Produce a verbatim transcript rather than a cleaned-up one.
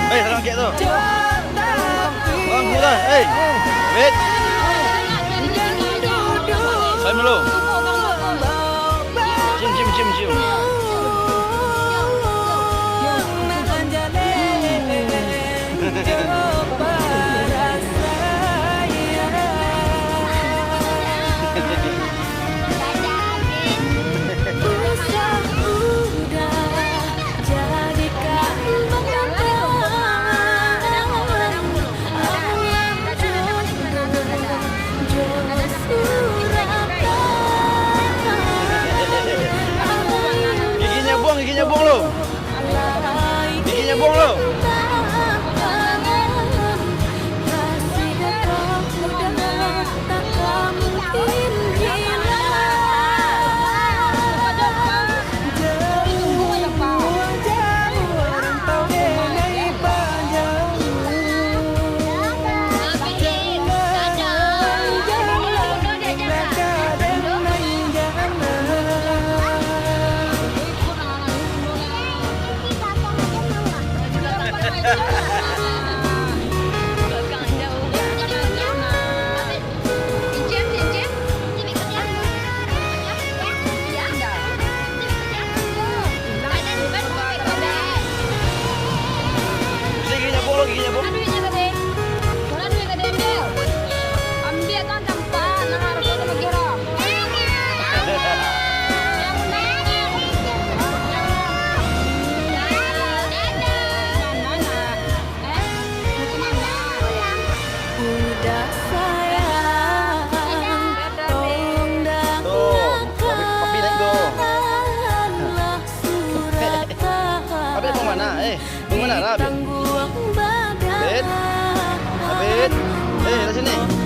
Eh, salam kek tu. Salam dulu lah. Eh, wait. Salam dulu. Cium, cium, cium, cium. Giginyo buang, giginyo buang lo. Giginyo buang lo. Giginyo buang lo, giginyo buang. Ambiak tu. Ambiak tu. Tuh, papi, papi naik tuh. Papi mau mana? Eh, mau mana, Abid? Abid? Abid? Eh, dari sini.